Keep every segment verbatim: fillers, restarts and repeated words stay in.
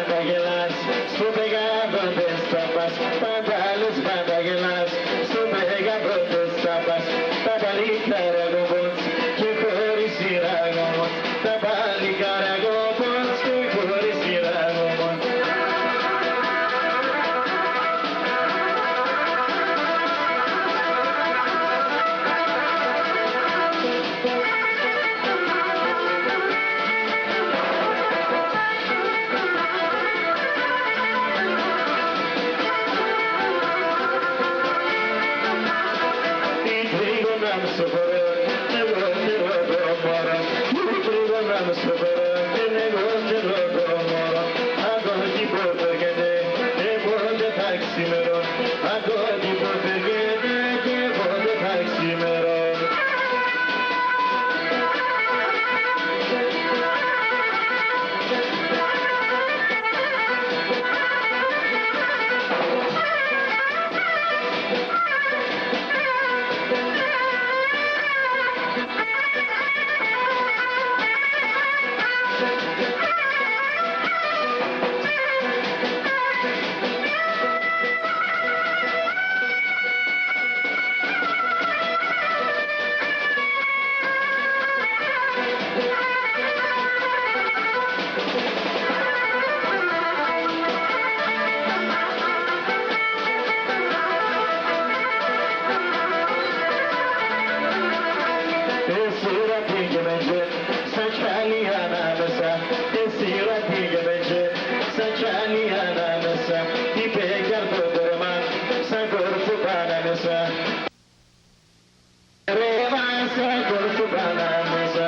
Πάντα γελάς, σο πέγα πα τες τάπας, πάντα λες πάντα γελάς, σο πέγα πα τες τάπας. Τα παλικάρια κοπώντς και χωρίς σειρά κοπώντς, τα παλικάρια κοπώντς και χωρίς σειρά κοπώντς. Η τρίγωνα μ' σο χώρο, εγώ τρώγω το μωρό. Η τρίγωνα μ' σο χώρο, εγώ τρώγω το μωρό. Ατό 'κι πότε έρχεται, ε, πότε θα ξημερών'. Ατό 'κι πότε έρχεται και πότε θα ξημερών'. Εσύ ρωτήκε με και σα κι άλλοι ανάμεσα. Εσύ ρωτήκε με και σα κι άλλοι ανάμεσα. Είπα κι ατό το ρεμάν, σα κόρτσο πα ανάμεσα. Ρε, μάσα, κόρτσο πα ανάμεσα.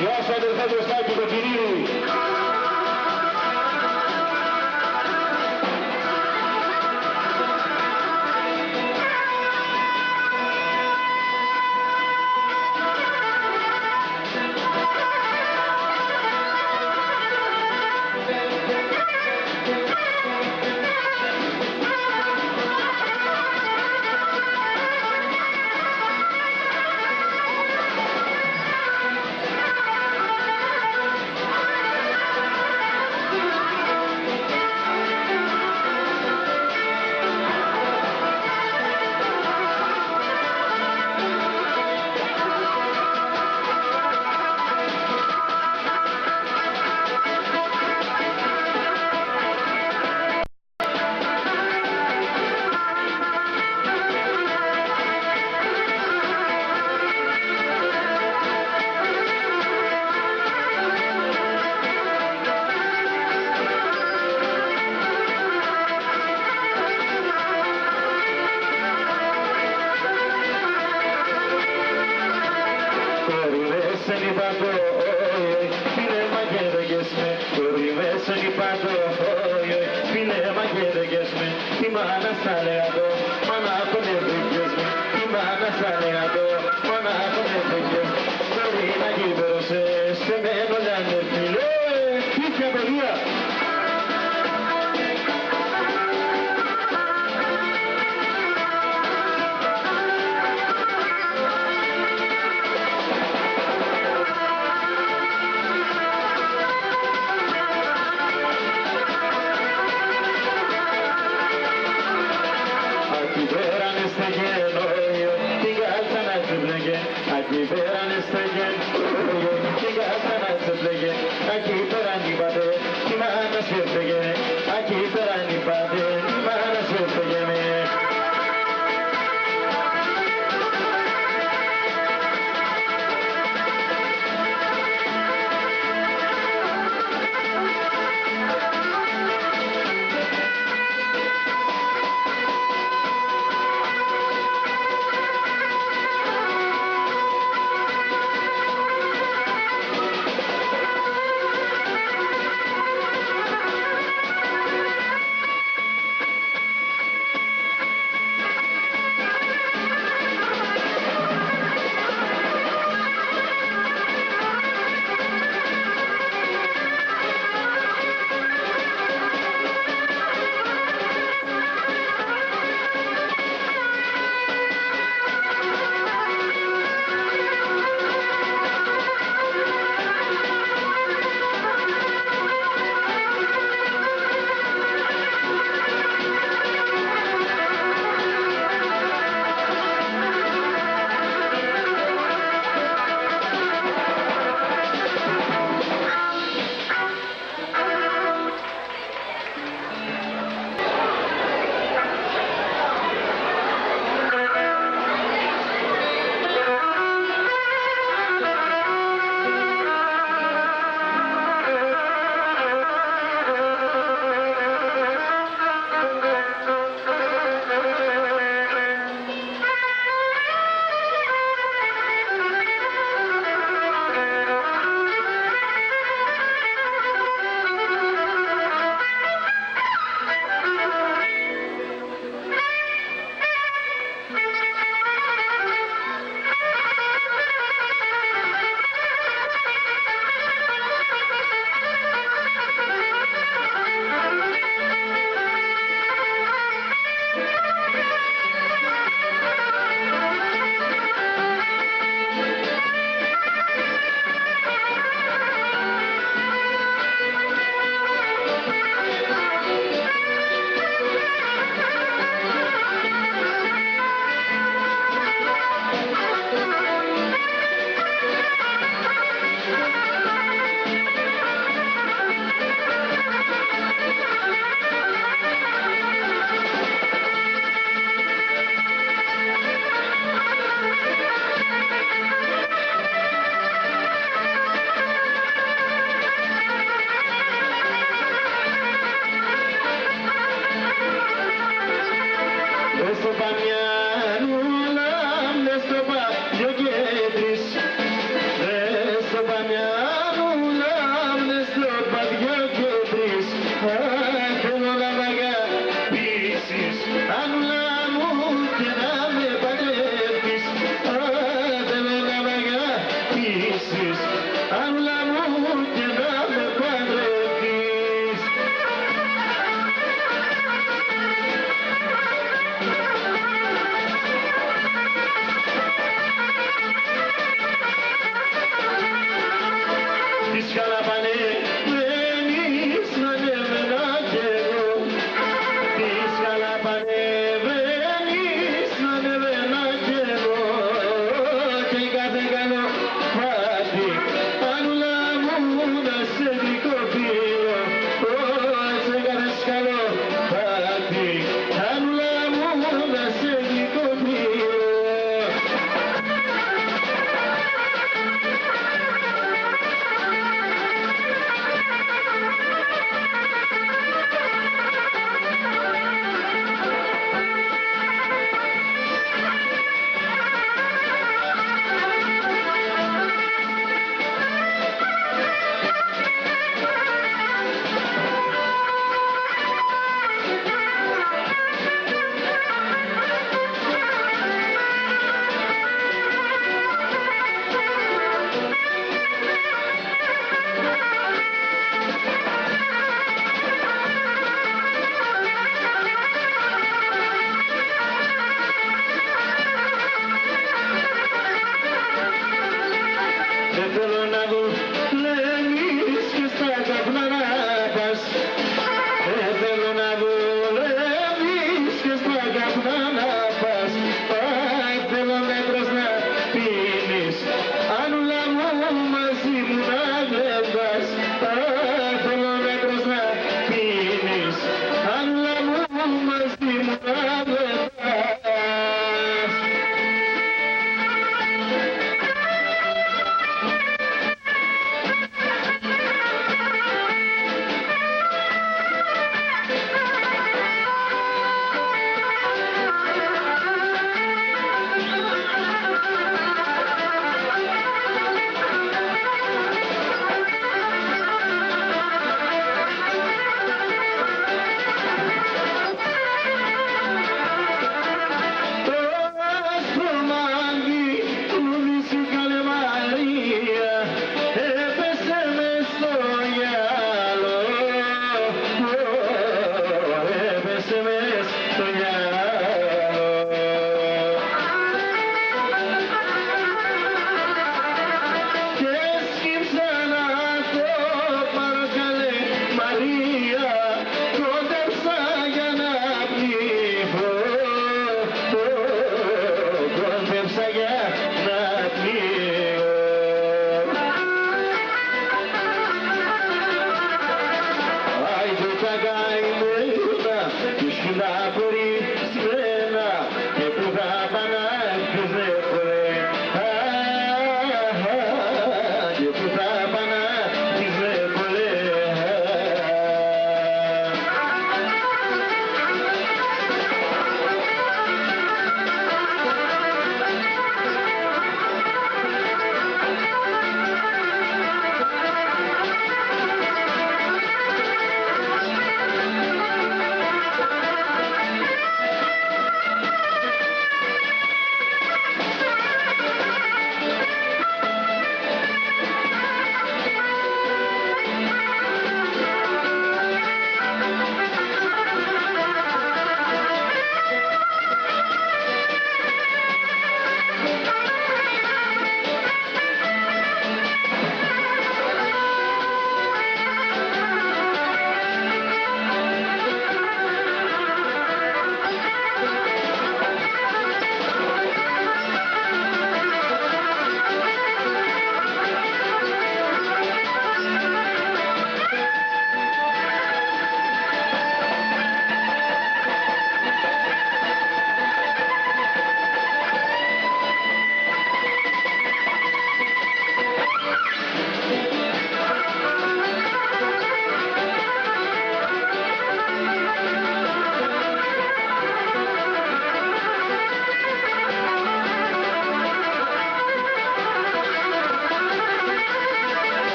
Γεια σου, αδερφέ Κωστάκη Κοκκινίδη. Κοροϊδεύσεν είπα το, όι, όι, φίλε μ', αγγέλεγες με. Κοροϊδεύσεν είπα το, όι, όι, φίλε μ', αγγέλεγες με. Τη μάνα σ' τα λέγα το, μάνα, πονεύτηκες με. Τη μάνα σ' τα λέγα το, μάνα, πονεύτηκες με. Κορίνα, εκεί πέρωσες, σε μένω, λένε, φίλε. Κίκια, παιδιά. Ακεί πέραν εστέκεν, οϊ, οϊ, την κάλτσαν ας εμπλέκεν. Ακεί πέραν εστέκεν, οϊ, οϊ, την κάλτσαν ας εμπλέκεν. Ακεί πέραν είπα ατεν, τη μάνα σ' έφαγε με. Ακεί πέραν είπα ατεν, τη μάνα σ' έφαγε με.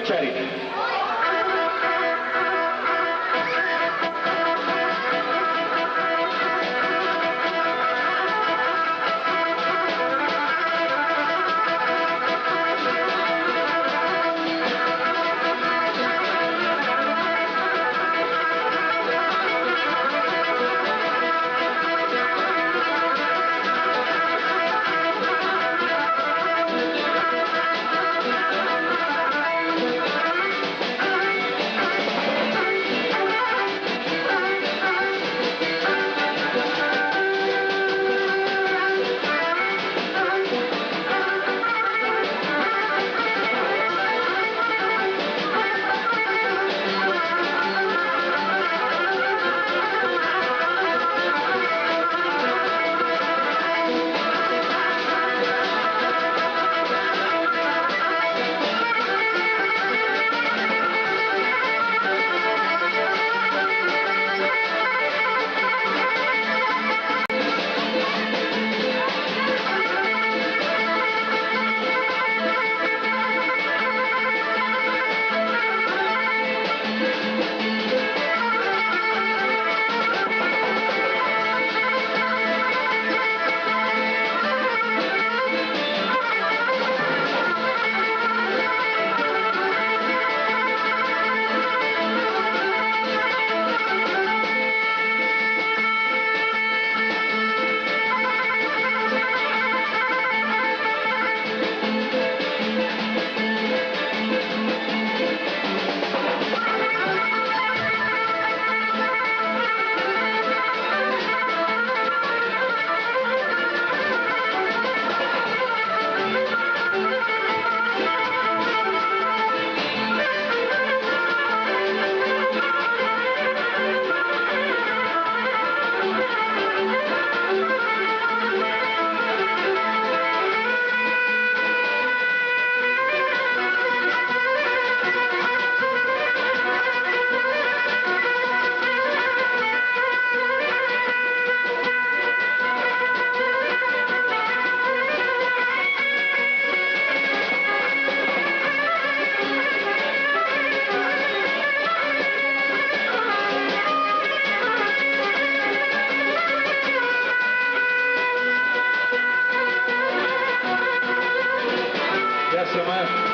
Charity. Yes, sir, man.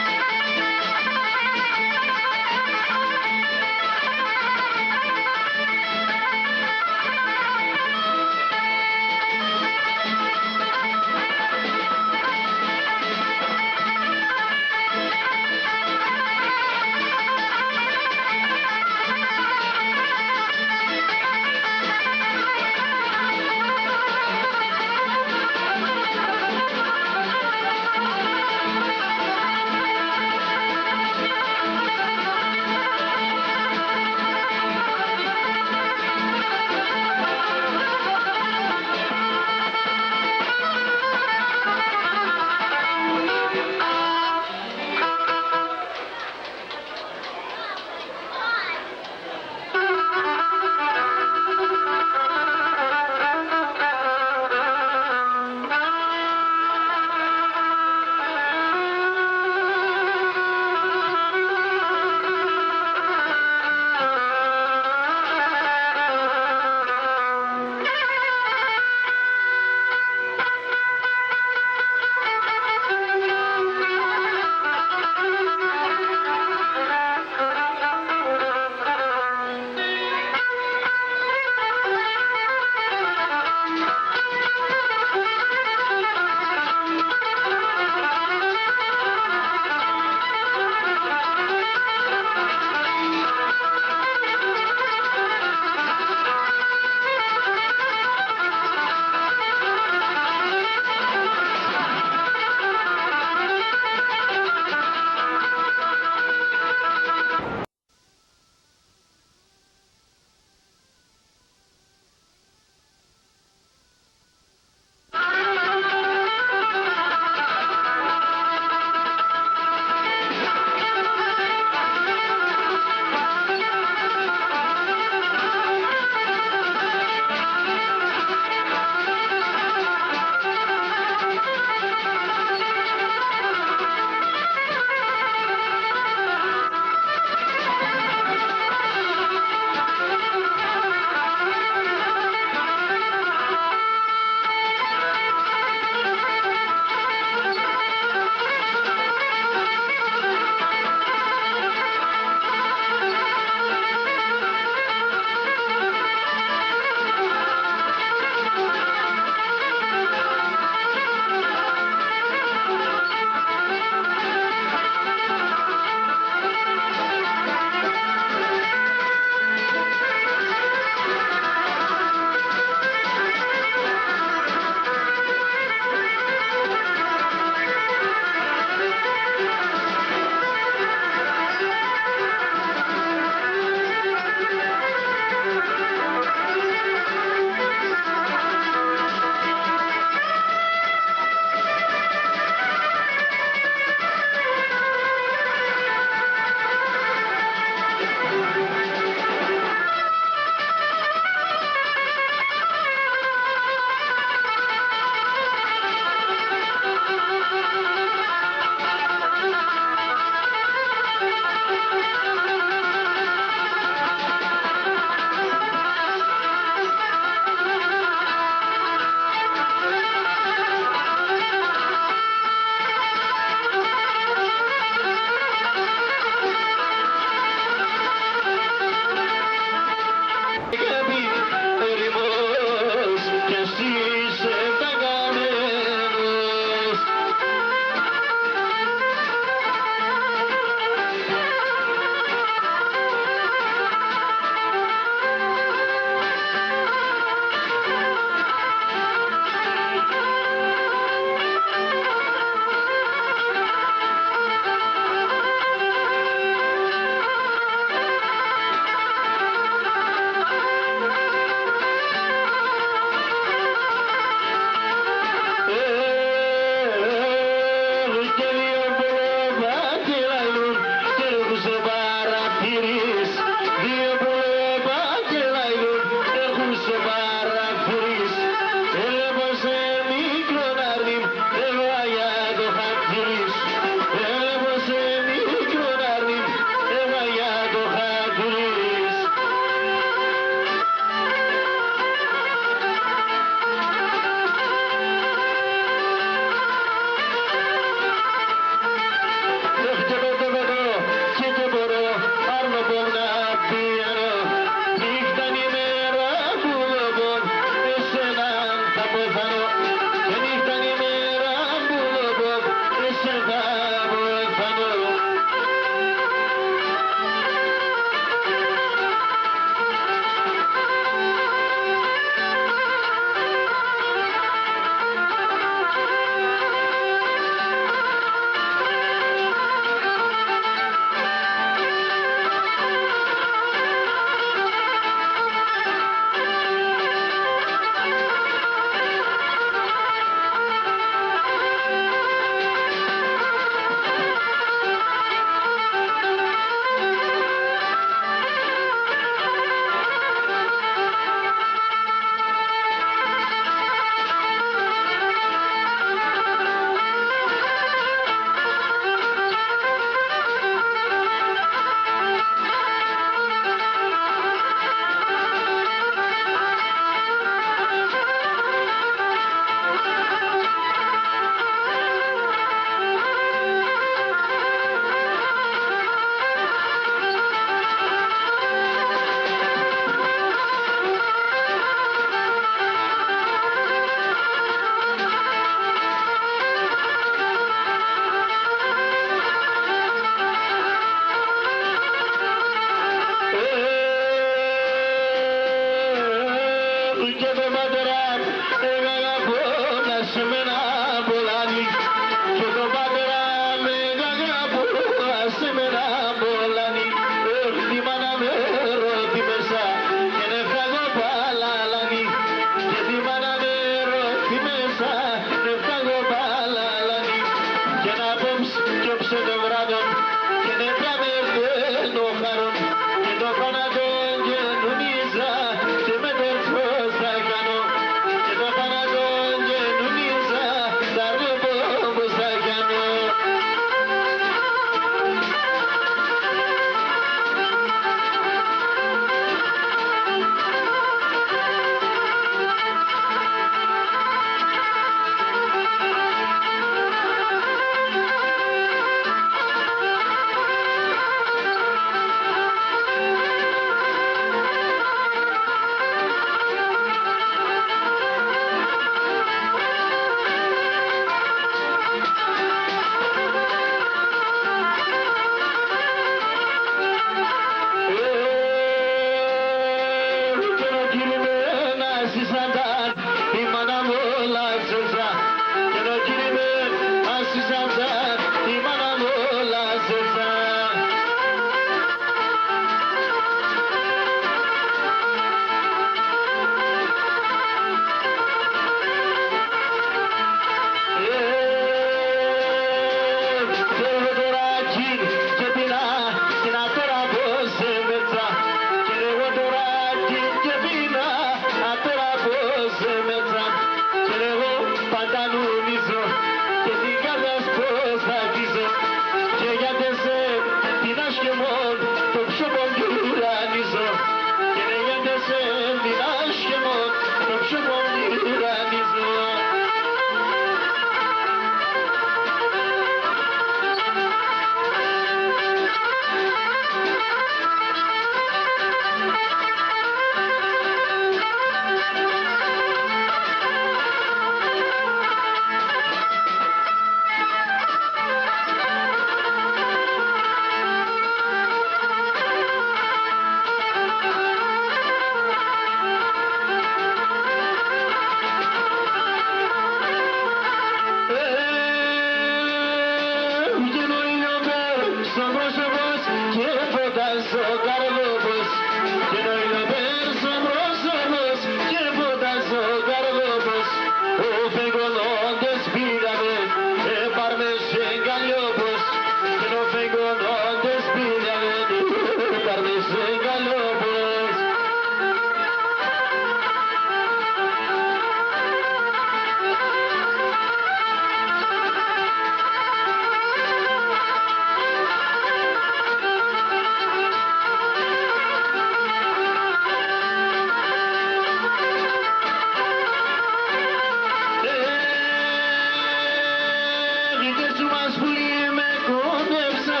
Πουλί με κόντεψα,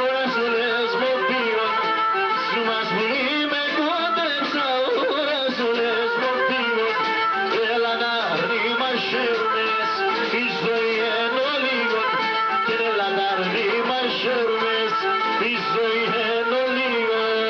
ώρας ούλες μ' οπίον. Σου μας πουλί με κόντεψα, ώρας ούλες μ' οπίον. Έλα να ρημαχαίρουμες, η ζωή έν' ολίγον. Κι έλα να ρημαχαίρουμες, η ζωή έν' ολίγον.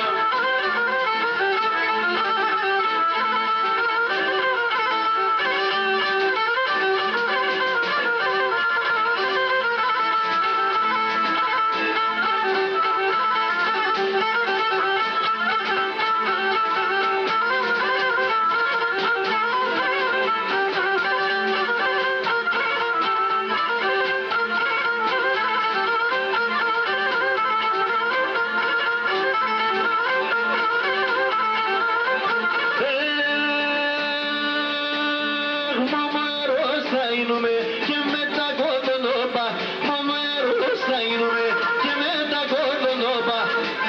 Αχ, μωμά αερός θα ίνουμαι και με τα κοντονόπα. Μωμά αερός θα ίνουμαι και με τα κοντονόπα.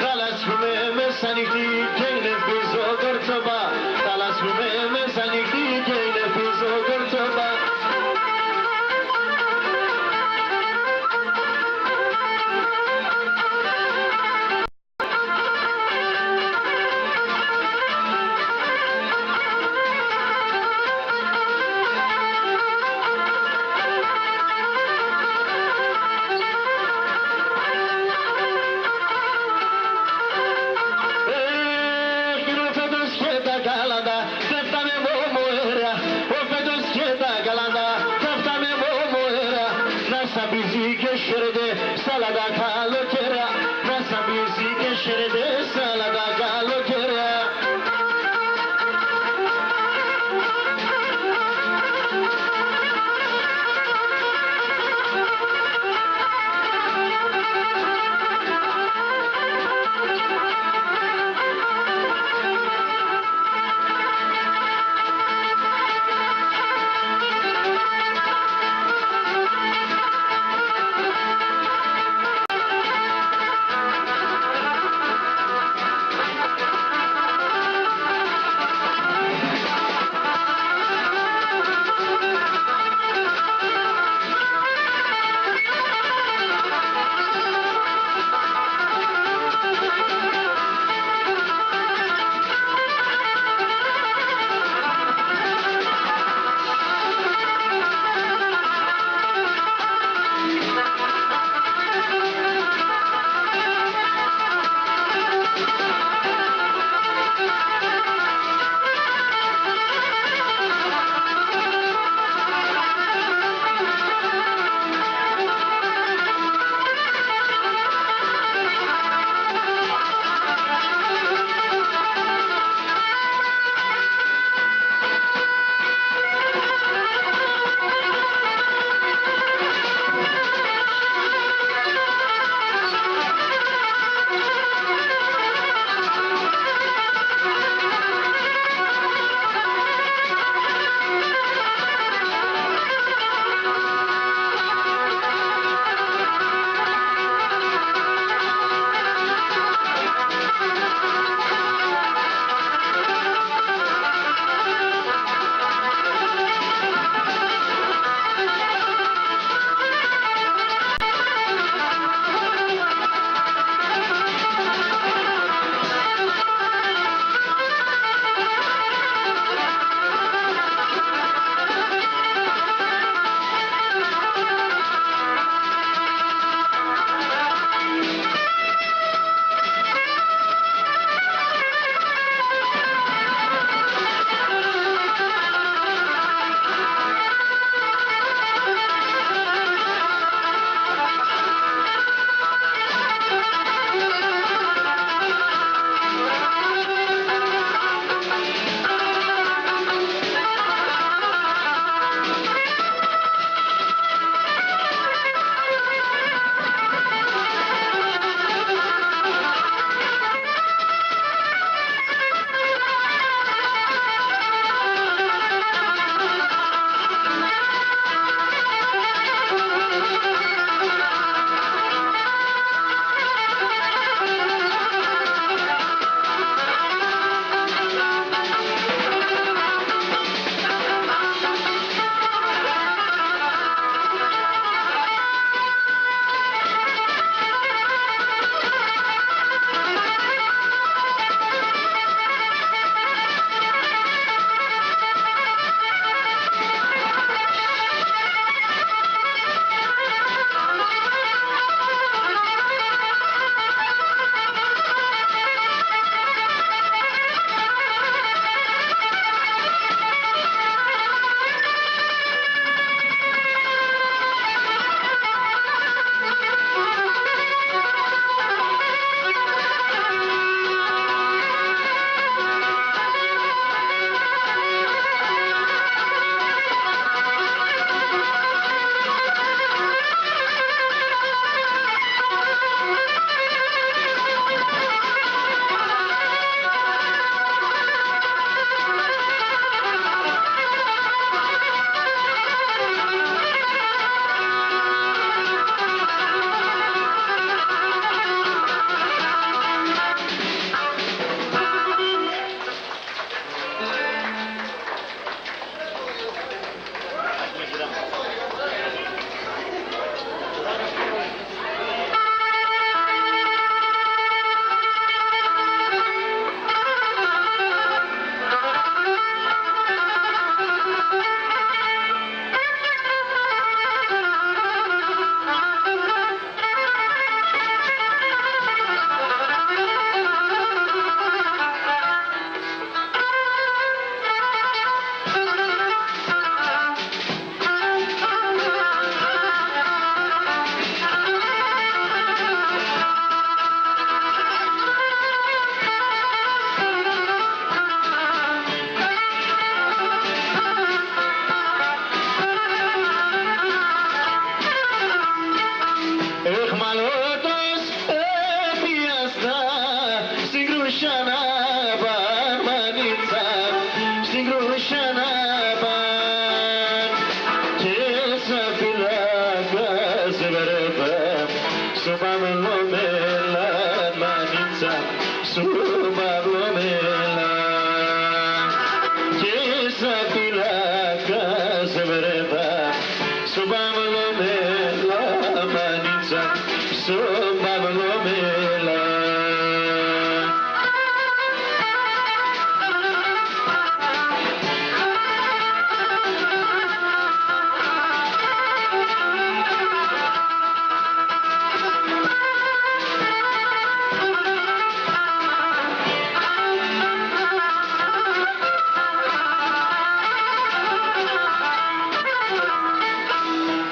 Θάλασσ' που με μεσανυχτή κι έν' ελπίζω κορτσόπα. Θάλασσ' που με μεσανυχτή κι έν' ελπίζω κορτσόπα. Έρχεται ο Φέτος και τα κάλαντα, θα ευτάμε μωμά αέρα. Ο Φέτος και τα κάλαντα, θα ευτάμε μωμά αέρα. Να σαπίζει και χαίρεται σ' άλλα τα καλοκαίρια. Να σαπίζει και χαίρεται σ' άλλα τα καλοκαίρια. Σο παύλο μέλαν, μανίτσα μ', σο παύλο μέλαν. Και σα φυλάκας ευρέθα, σο παύλο μέλαν, μανίτσα μ', σο παύλο μέλαν.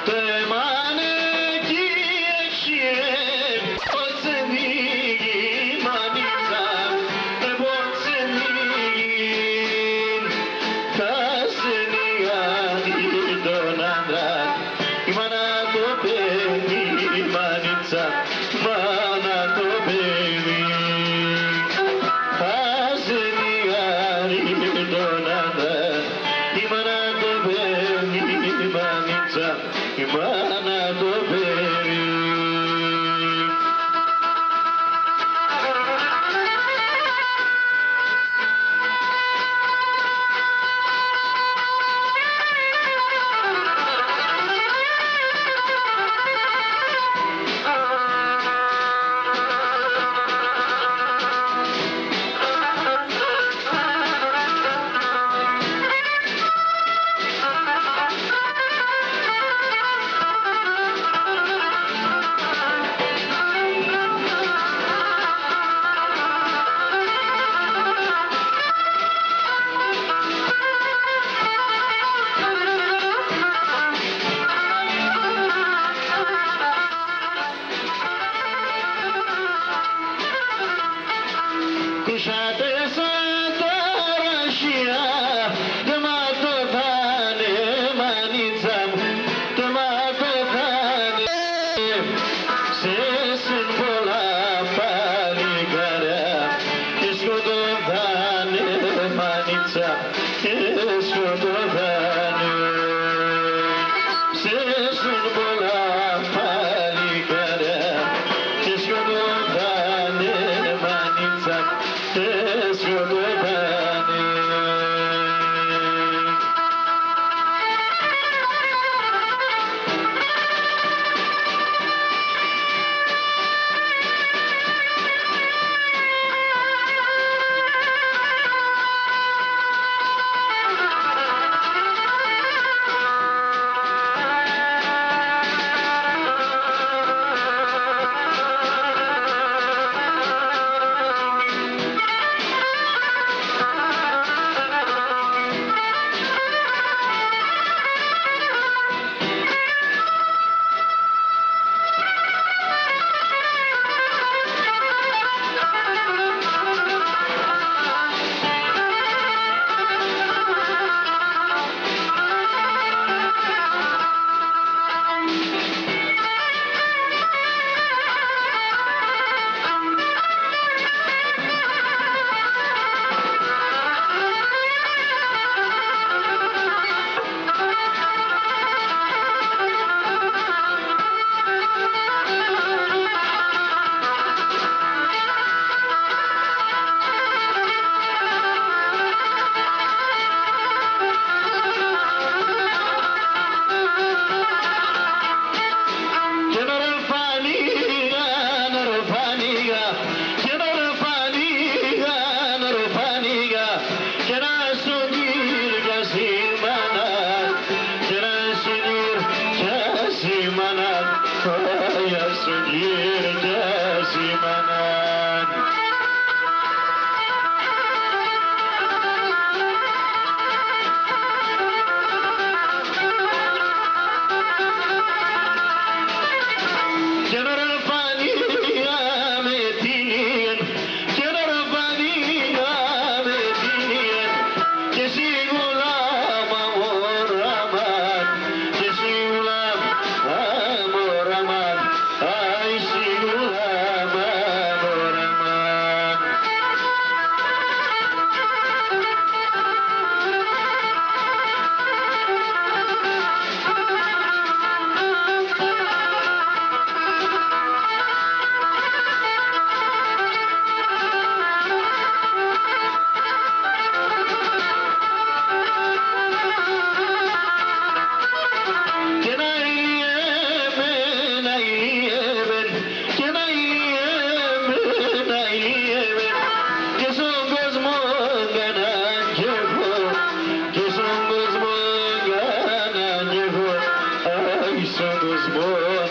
Τε μανίκι ατείν', πότσ' έν' η μανίτσα μ', πότσ' έν'. Χάσ' έν' η γαρή τον άντρα, η μάνα το παιδί, μανίτσα μ', μάνα το παιδί. Χάσ' έν' η γαρή τον άντρα, η μάνα το παιδί, μανίτσα μ', η μάνα το παιδί. Κουσάτε σα τα ραχία, τ' εμάτο θα 'νε, μανίτσα μ', τ' εμάτο θα 'νε. Σ' έσεν πολλά παλικάρια κι εσκοτώθανε, μανίτσα μ', κι εσκοτώθανε. Σ' έσεν πολλά παλικάρια κι εσκοτώθανε, μανίτσα μ', κι εσκοτώθανε.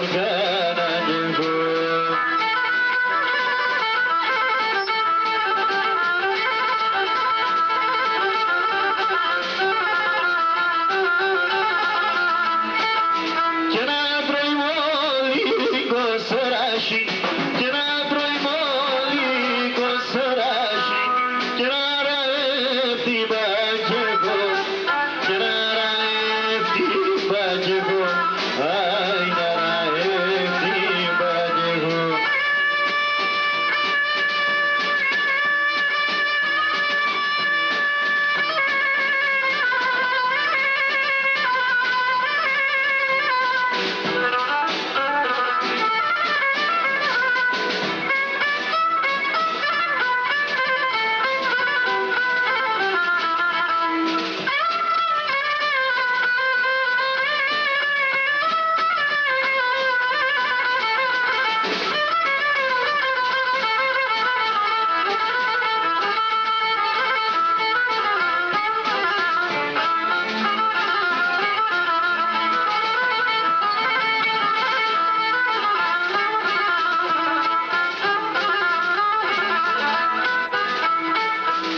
Κι να τρώει μόλι κοσσοράσι, κι να τρώει μόλι κοσσοράσι, κι να ραεύτ' την πα κι εγώ, κι να ραεύτ' την πα κι εγώ, αι, να ραεύτ' την πα κι εγώ.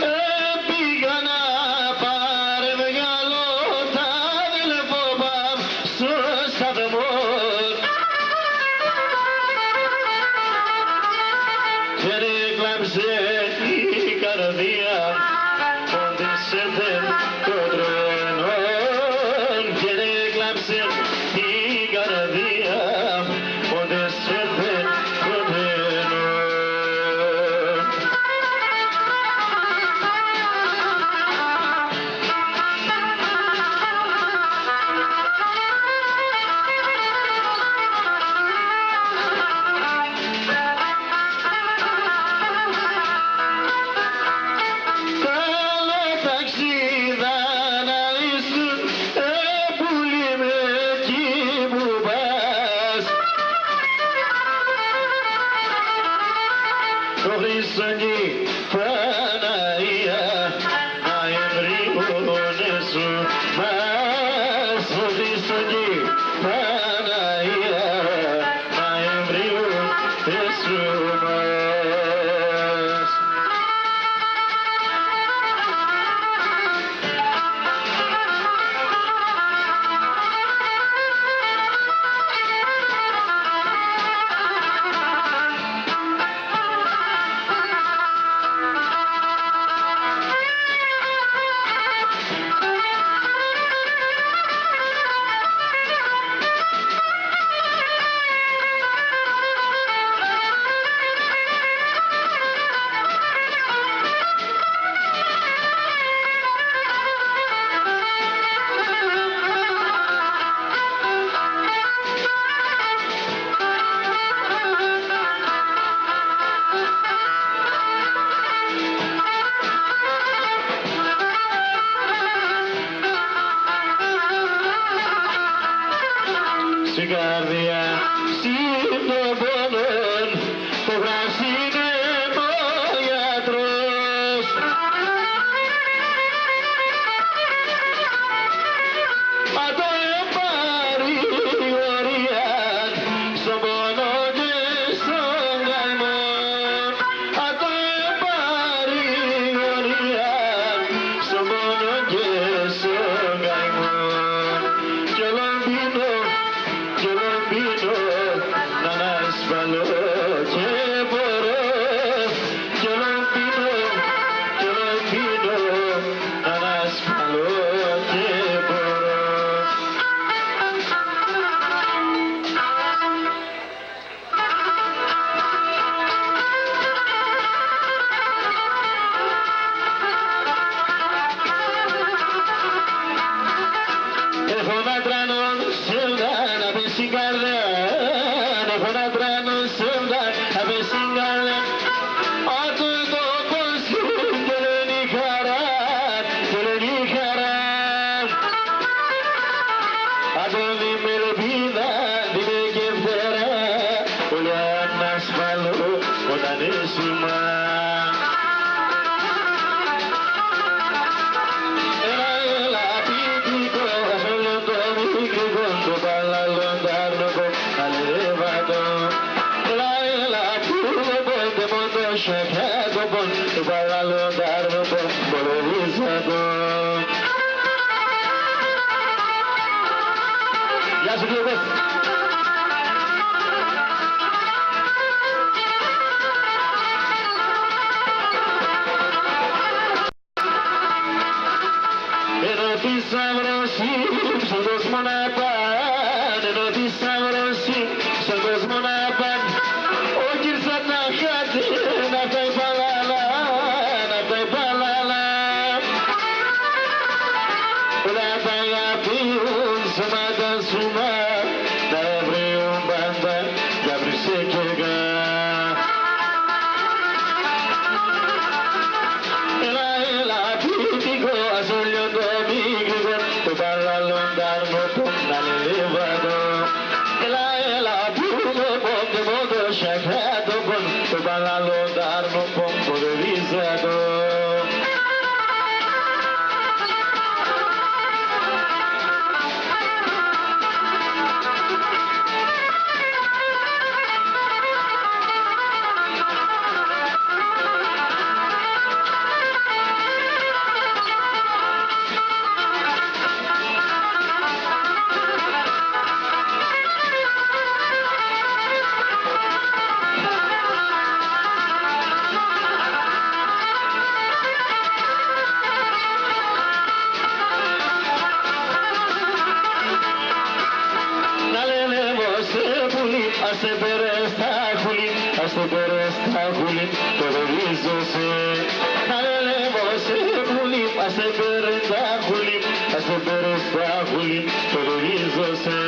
Επήγα να παρεβγάλω τ' αδελφόν πα σο σταθμόν. Κι έκλαψεν η καρδία μ' ότες έτεν το τρένον. Κι έκλαψεν η καρδία μ' ότες έτεν το τρένον. Καλό ταξίδι να έσουν, ε, πουλί μ', εκεί που πας. Το Χρήστον κι η Παναΐα να ευρύουνε σουμάς. Το Χρήστον κι η Παναΐα να ευρύουνε σουμάς. Σην καρδία, σην τον πόνον, το γρασίν έν' ο γιατρός. Ατο εμπαρηγορίαν σον πόνον και σον καημόν. Ατο εμπαρηγορίαν σον πόνον και σον καημόν. Κι όλον πεινώ, κι όλον πεινώ, ν' ανασπαλώ 'κ' εμπορώ. Κι όλον πεινώ, κι όλον πεινώ, ν' ανασπαλώ 'κ' εμπορώ. Έχω να τρανώ σ' εβδάν απέσ' σην καρδάν, έχω να τρανώ σ' εβδάν απέσ' σην καρδάν. Ατό το ποσίν κι όλον η χαράν, κι όλον η χαράν. Ατό δι' μ' ελπίδαν, δι' μ' εκευτέραν, όλο ανασπαλώ όταν έσουμαι. Έλα, έλα, ποιητικό, ας όλον το μικρικό, το παλαλόν τ' αρνουκόν, να λέει Σακάτοπον, το παράλλον τ' άρμοπον, ποδορίζ' ατο. Γεια σου, Κλώπες. Έναν θησαύρον σ' σον κόσμον απάν', έναν θησαύρον σ' σον κόσμον απάν'. Οκ' ήρθαν τα χατίνα απ' τα υπαλλαλά, απ' τα υπαλλαλά. Όλα τ' αγαπίον σώματα σουμά, τα ευρύουν πάντα. Κι αύρισε και γα. Έλα, έλα, πιτικό, ας ολιόν το μικρικό, το παράλλον τ' άρμοπον να λελεύατο. Έλα, έλα, πού το πόν, το πόν, το σακάτοπον, το παράλλον τ' άρμοπον, ποδορίζ' ατο. Να λελεύω σε πουλί, ας σε παίρ' τα χουλί, ας σε παίρ' τα χουλί, ποδορίζ' ατο. Να λελεύω σε πουλί, ας σε παίρ' τα χουλί, ας σε παίρ' τα χουλί, ποδορίζ' ατο.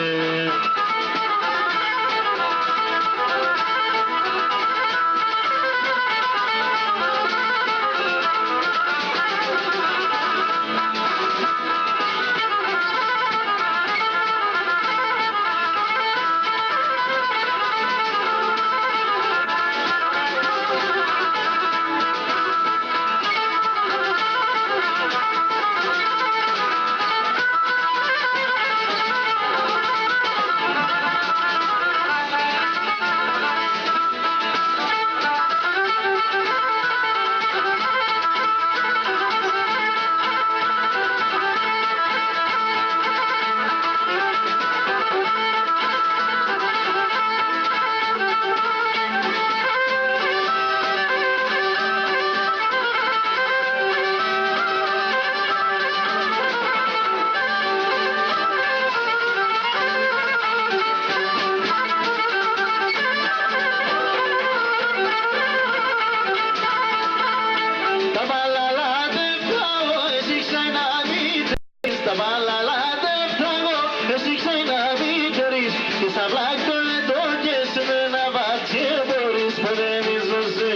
Τα παλαλά τ' εφτάγω, εσύ ξάι να μη τερείς. Τα παλαλά τ' εφτάγω, εσύ ξάι να μη τερείς. Και σα πλάκτο έντο και σε μ' έναν βάτσ' και εμπορείς, ποδερίζ' ατο.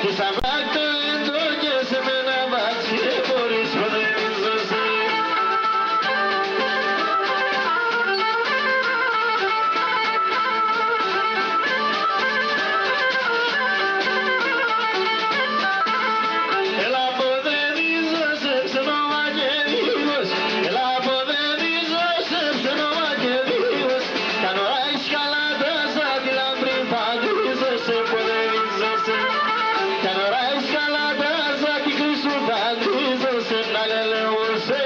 Και σα πλάκτο έντο και σε μ' έναν βάτσ' και εμπορείς, ποδερίζ' ατο. Έλα, ποδερίζ' ατο, σε ψένομα και δίχως. Έλα, ποδερίζ' ατο, σε ψένομα και δίχως. Κι αν οράεις καλά τα άζα, τη λαμπρή θα ντρίζ' ατο, ποδερίζ' ατο. Κι αν οράεις καλά τα άζα, τη χρυσού θα ντρίζ' ατο, να λελεύω σε.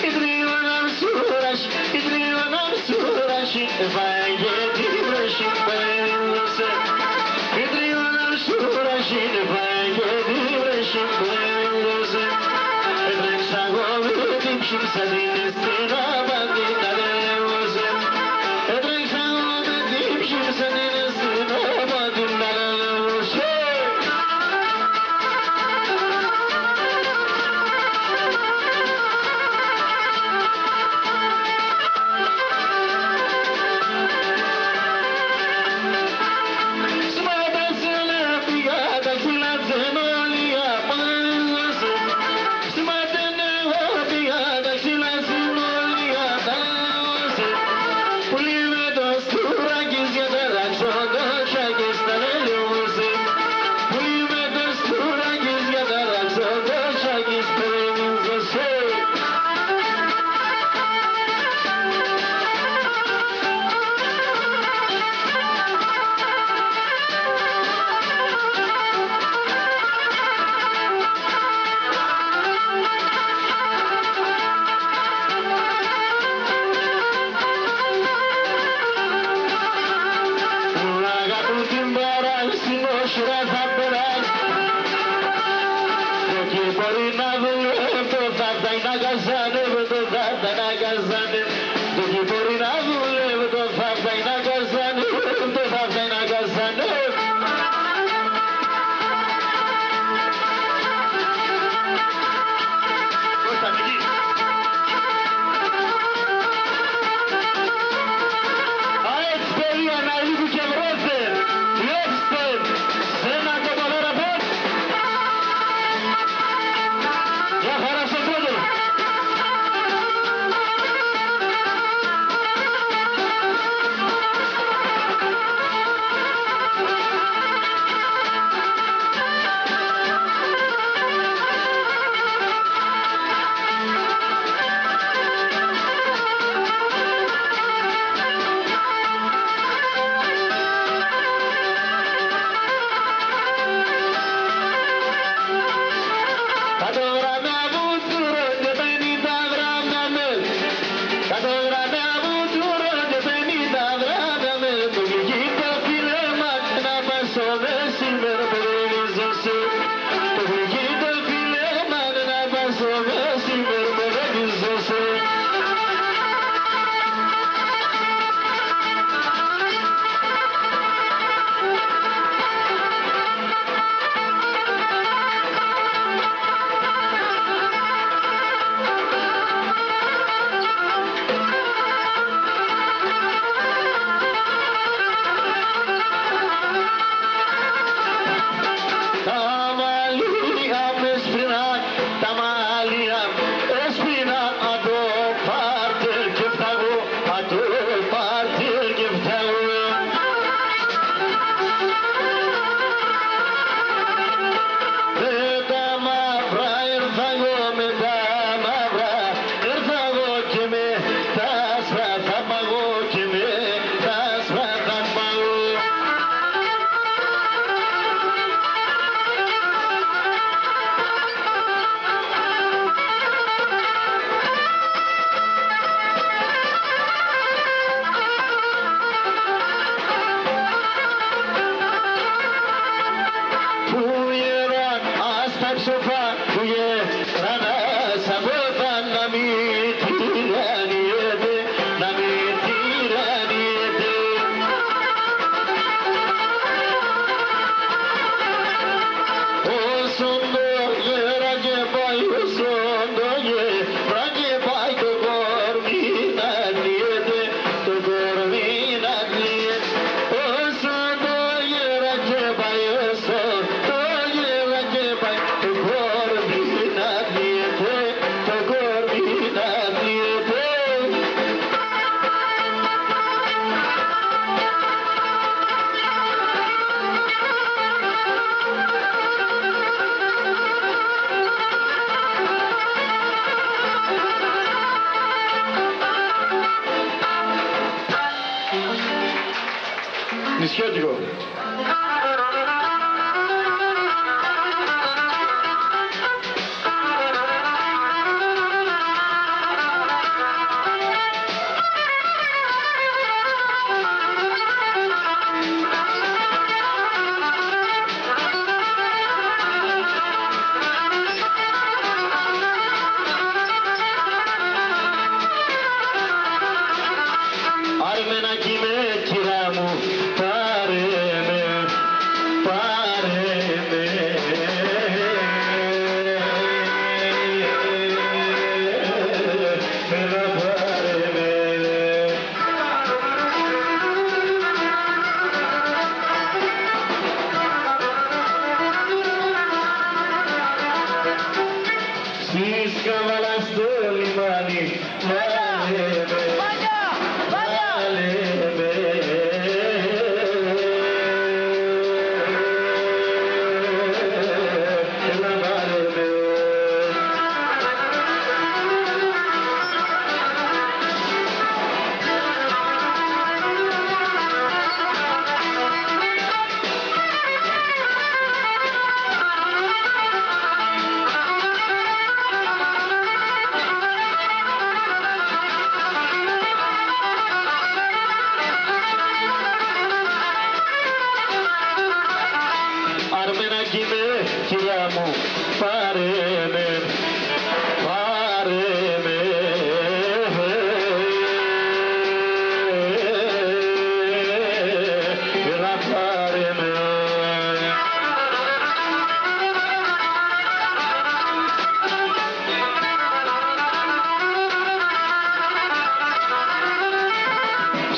Η τρίγωνα μ' σουράσ', η τρίγωνα μ' σουράσ', εφάγεν τη βροχή, ποδερίζ' ατο. Η τρίγωνα μ' σουράσ', εφάγεν τη βροχή, ποδερίζ' ατο. Έτρεξα εγώ με την ψήμ' σα την αισθήνα απάντη, να λελεύω σε. Έτρεξα εγώ με την ψήμ' σα την αισθήνα Δουλεύ', το θαύτ' αίν' ακασανεύ', το θαύτ' αίν' ακασανεύ'. Κώστα, εκεί. Αέτσ', παιδία, να ελίκου και βρώθεν, κλέψτεν. Σ' έναν κοπαδάρα πα. Μια χαρά σο κώντον. Κάτω γράμμα βουντούρ' και παίν' τα γράμμα μ'. Κάτω γράμμα βουντούρ' και παίν' τα γράμμα μ'. Το γλυκύν' το φιλέμαν να πας σο μεσημέρ', ποδονίζοσε. Το γλυκύν' το φιλέμαν να πας σο μεσημέρ', ποδονίζοσε. Τα μαλλία μ' εσπρινάν, τα μαλλία μ' εσπρινάν, ατό παρτέρ' κι ευτάγω, ατό παρτέρ' κι ευτάγω. Με τα μαύρα έρθα εγώ, με τα μαύρα έρθα εγώ, και με τ' άσπρα θα παγώ, και με τ' άσπρα θα παγώ. Που γέραν ας τα ψοφά, που γέραν ας τα πόθα, να μη τυραννιέται, να μη τυραννιέται. Όσον το γέραν και πάει, όσον το γέραν και πάει, το κορμί να τλίεται, το κορμί να τλίεται. Όσο το γέραν και πάει, όσο το γέραν και πάει, το κορμί να τλίεται, το κορμί να τλίεται. Νησιώτικο. Αρμενάκι με, κυρά μου, πάρε με, πάρε με. Έλα, πάρε με. Σ' τη Καβάλας το λιμάνι, βάλε με, βάλε με.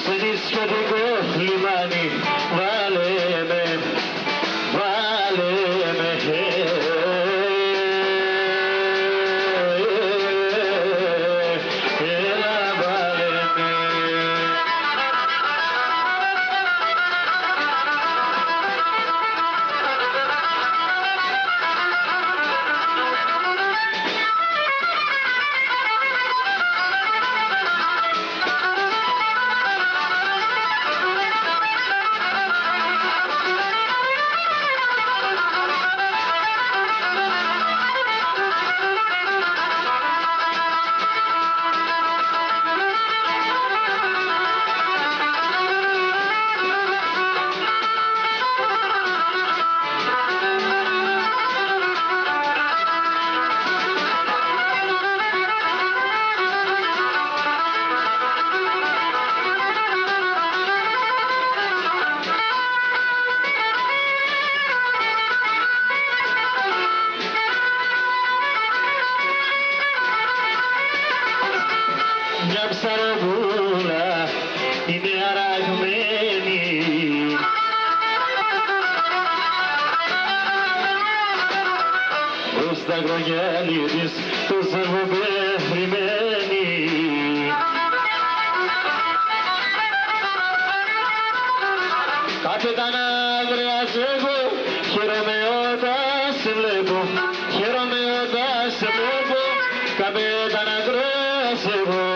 Νησιωτικό λιμάνι, βάλε με, βάλε με, έλα, βάλε με. Μια ψαροπούλα είναι αραγμένη μπρος στα κρογιάλι της, το Σέρβο περιμένει. Καπετάν, αγριάζ' εγώ, χαίρομαι όταν σε βλέπω, χαίρομαι όταν σε βλέπω, καπετάν, αγριάζ' εγώ.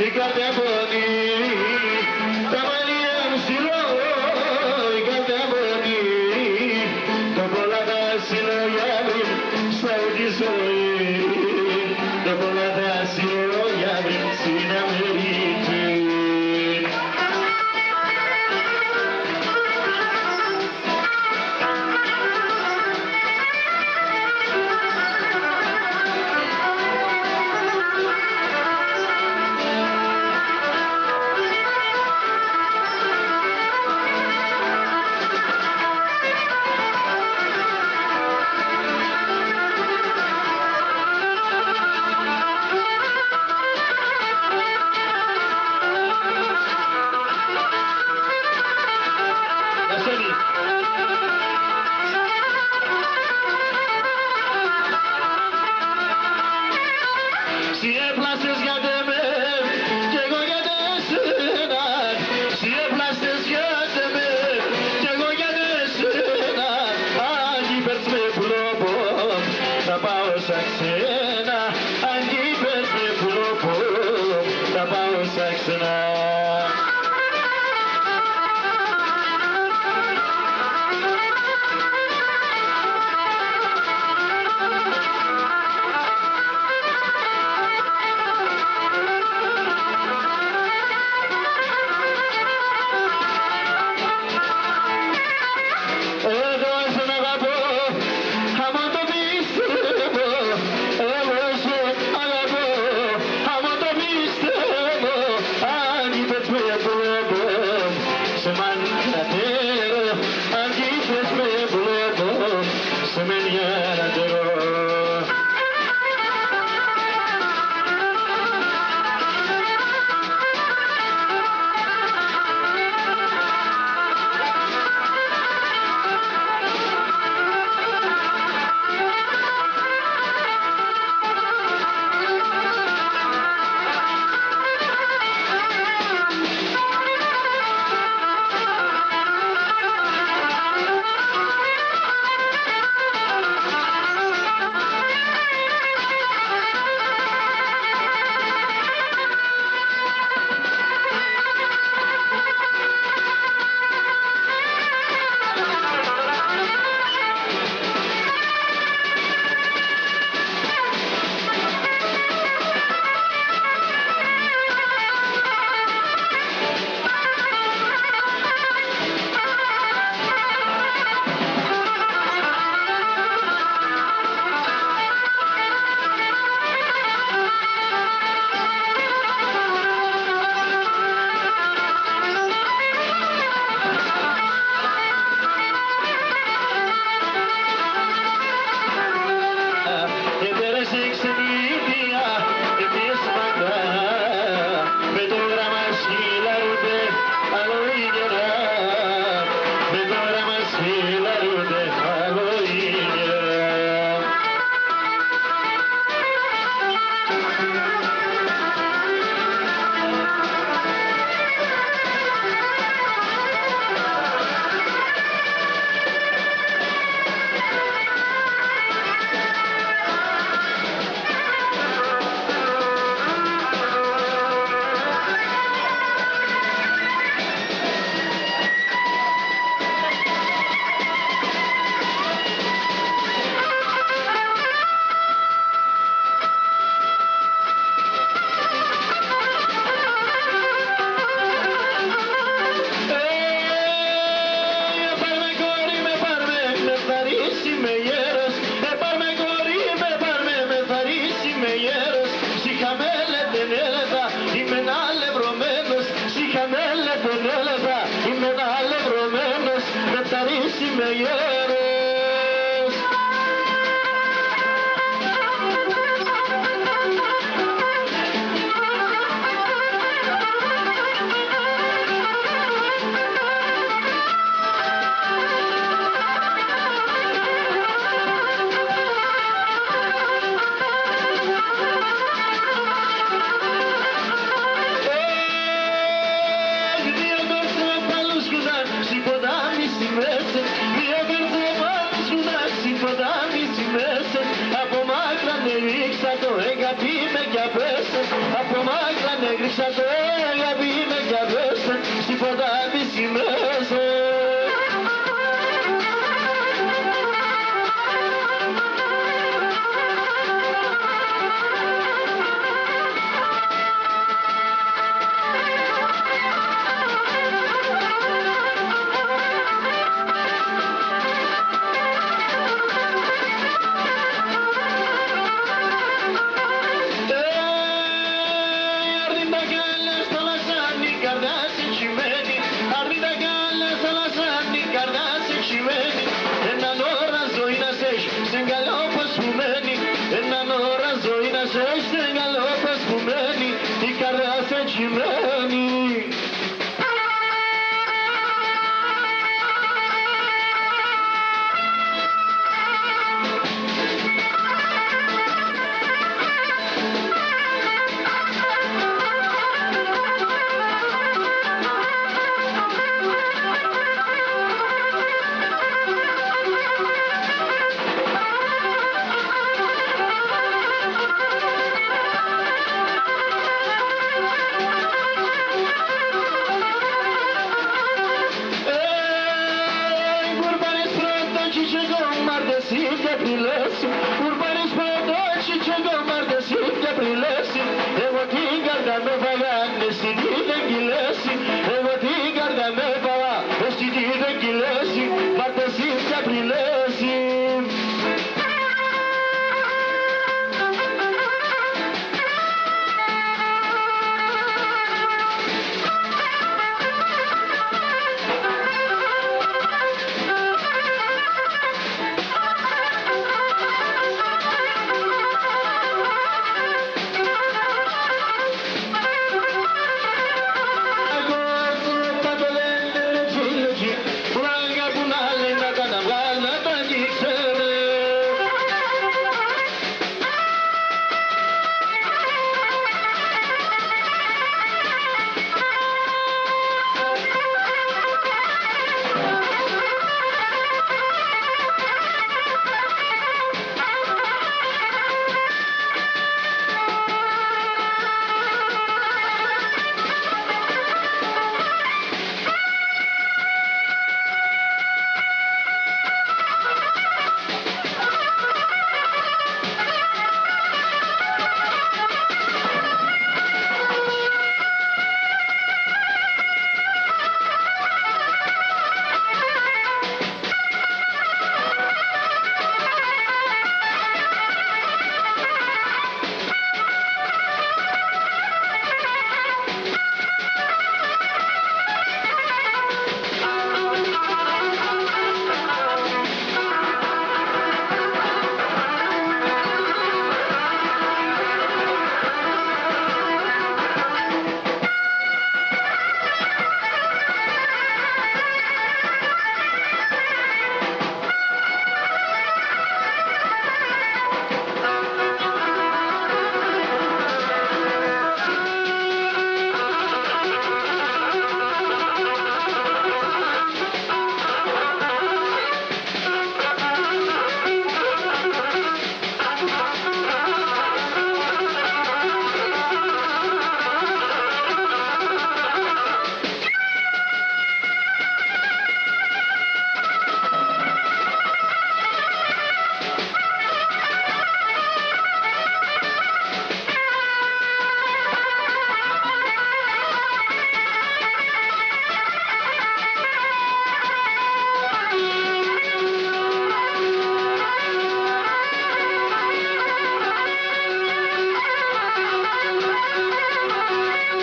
Η καρδιά πονεί, τα μαλλία μ' σιλώ, η καρδιά πονεί. Τ' πολλά θα σιλώ για μη σ' αούτη ζωή. Τ' πολλά θα σιλώ για μη σ' ίν Αμερική. Εσύ έπλασες για τ' εμέ, κι εγώ για τ' εσένα. Εσύ έπλασες για τ' εμέ, κι εγώ για τ' εσένα. Αν κι πέτ'ς με πουλόπο, θα πάω σα ξένα. Αν κι πέτ'ς με πουλόπο, θα πάω σα ξένα. Εγώ εσέν' αγαπώ, άμα το πιστεύω. Εγώ εσέν' αγαπώ, άμα το πιστεύω. Αν κι πέτ'ς με πουλόπο, σε μάν κρατέρω. Αν κι πέτ'ς με πουλόπο, σε μάν κρατέρω. Επέρεσεν ξενή ιδία, επίεσεν μακρά. Με το γράμμαν σ' χείλ' αρούνται άλλο ίνιωνα. Με το γράμμαν σ' χείλ' αρούνται άλλο ίνιωνα. Ε, πάρ' με, κορί με, πάρ' με, με θαρρύς, είμαι γέρος. Ε, πάρ' με, κορί με, πάρ' με, με θαρρύς, είμαι γέρος. Σ' είχα μέλετεν έλεπα, είμαι αλευρωμένος. Σ' είχα μέλετεν έλεπα, είμαι αλευρωμένος. Με θαρρύς, είμαι γέρος. Σα το αγάπη με καβέσαν, σ' ποτάμι σι' μέσον. Αρ' δίν' τα καλά σ' θάλασσαν, η καρδιά σ' ετσιμένη. Αρ' δίν' τα καλά σ' θάλασσαν, η καρδιά σ' ετσιμένη. Έναν ώραν ζωήν ας έχ', σεν καλόπαν ας πουμέν'. Έναν ώραν ζωήν ας έχ', σεν καλόπαν ας πουμέν'. Η καρδιά σ' ετσιμένη. Ει κουρπάνες πρώτα κι κι εγώ μ' αρ' τες ίντια πριλέσ'. Κουρπάνες πρώτα κι κι εγώ μ' αρ' τες ίντια πριλέσ'. Εγώ την καρδιά μ' έφαγαν, εσύ τι δεν κυλέσ'. Εγώ την καρδιά μ' έφαγαν, εσύ τι δεν κυλέσ'. Μ' αρ' τες ίντια πριλέσ'.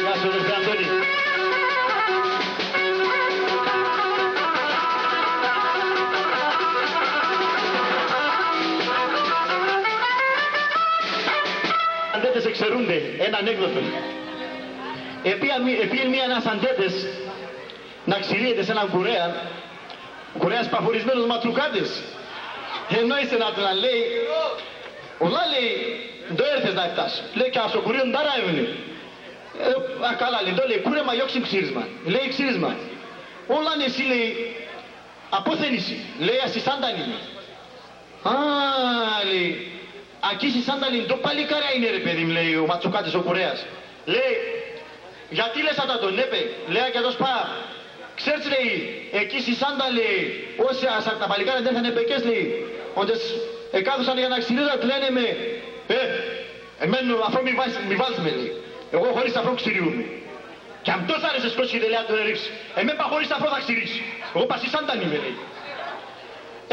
Γεια σου, αδερφέ Αντώνη. Σαντέτες εξαιρούνται, έναν ανέκδοτο. Επήεν μ', επήεν μίαν σαντέτες να ξηρίεται σ' έναν κουρέαν. Ο κουρέας παχωρισμένος ματρουκάτες. Ενόησε ατεν, λέει, «Ολά», λέει, «ντο έρθες να ευτάς;» Λέει, «Κι ας σο κουρείον ντάρα έβουνε». «Ε, α, καλά», λέει, «ντο», λέει, «κούρεμα, γιόξ' ξύρισμα;» Λέει, «Ξύρισμα;» «Ολάν εσύ», λέει, «απόθεν είσαι;» Λέει, «Ας σ' σάνταν είμαι». «Α», λέει, «ακεί σ' σάνταν ειν', ντο παλικάρι είναι, ρε παιδί μ'», λέει ο ματσουκάτες ο κουρέας. Λέει, «Γιατί» λες ατά, τον έπε, λέει, «και ατός πα, ξέρτς», λέει, «εκεί σ' η Σάντα», λέει, «ώσα σα-, τα παλικάρια ντ' έρθανε επεκές», λέει, «όντε σ-, εκάθουσαν για να ξηρίζ' ατ', λένε με, ε, εμέν αφρόν μη βάλτς, μη βάλτς με», λέει, «εγώ χωρίς αφρόν ξηριούμαι». «Και αν τός αρέσες κόσκηδε», λέει ατον ο Ερίφ'ς, «εμέν πα χωρίς αφρόν θα ξηρίζω. Εγώ πα σ' η Σάντα είμαι», λέει.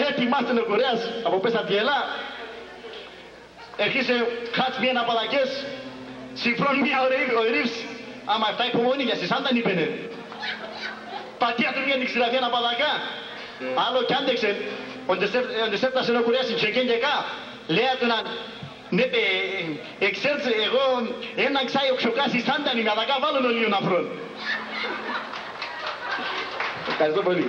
Ετοιμάστεν ο κουρέας, αποπέσ' ατ' η ελά. Έρχεσαι, χάτς μίαν απαλακές, σιφρόν μίαν ο Ερή-, ο Ερίφ'ς, άμα εφτά υπομονή, για σ' η Σάντα επομένεν. Πατεί ατον μίαν την ξηραφίαν απαλακά, άλλο κι άντεξεν, όντε σ-, όντε σ' έφτασεν ο κουρέας σην τσεκέν καικά, λέει ατον: «Ναι, παι, εξέρτς, εγώ έναν ξάι οξοκά σ' η Σάντα είμαι, αδακά βάλλον ολίγον αφρόν». Ευχαριστώ πολύ.